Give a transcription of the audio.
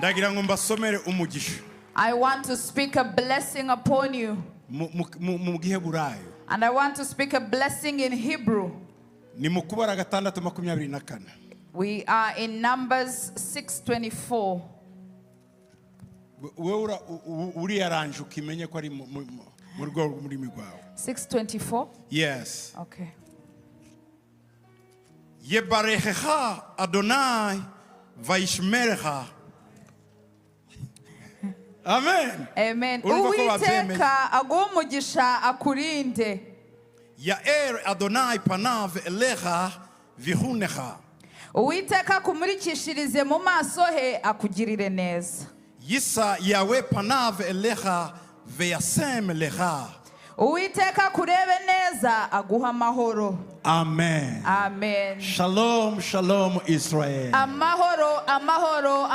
Ndagira ngo mbasomere umugisha I want to speak a blessing upon you. mu giheburayo. And I want to speak a blessing in Hebrew. Ni mu Kubara 6:24. We are in Numbers 6:24. Wowe uriyaranje ukimenye ko ari mu rwego rw'ururimi rwawe. 6:24? Yes. Okay. Yebarechecha Adonai vayishmerecha. Amen. Amen. Urumva ko babyemeye. Uwiteka aguhe umugisha, akurinde. Yaer Adonai panav elecha vihunecha. Uwiteka akumurikishirize mu maso he, akugirire neza. Yisa Yahweh panav elecha veyasem lecha. Uwiteka akurebe neza, aguha amahoro. Amen. Amen. Shalom, shalom, Israel. Amahoro, amahoro.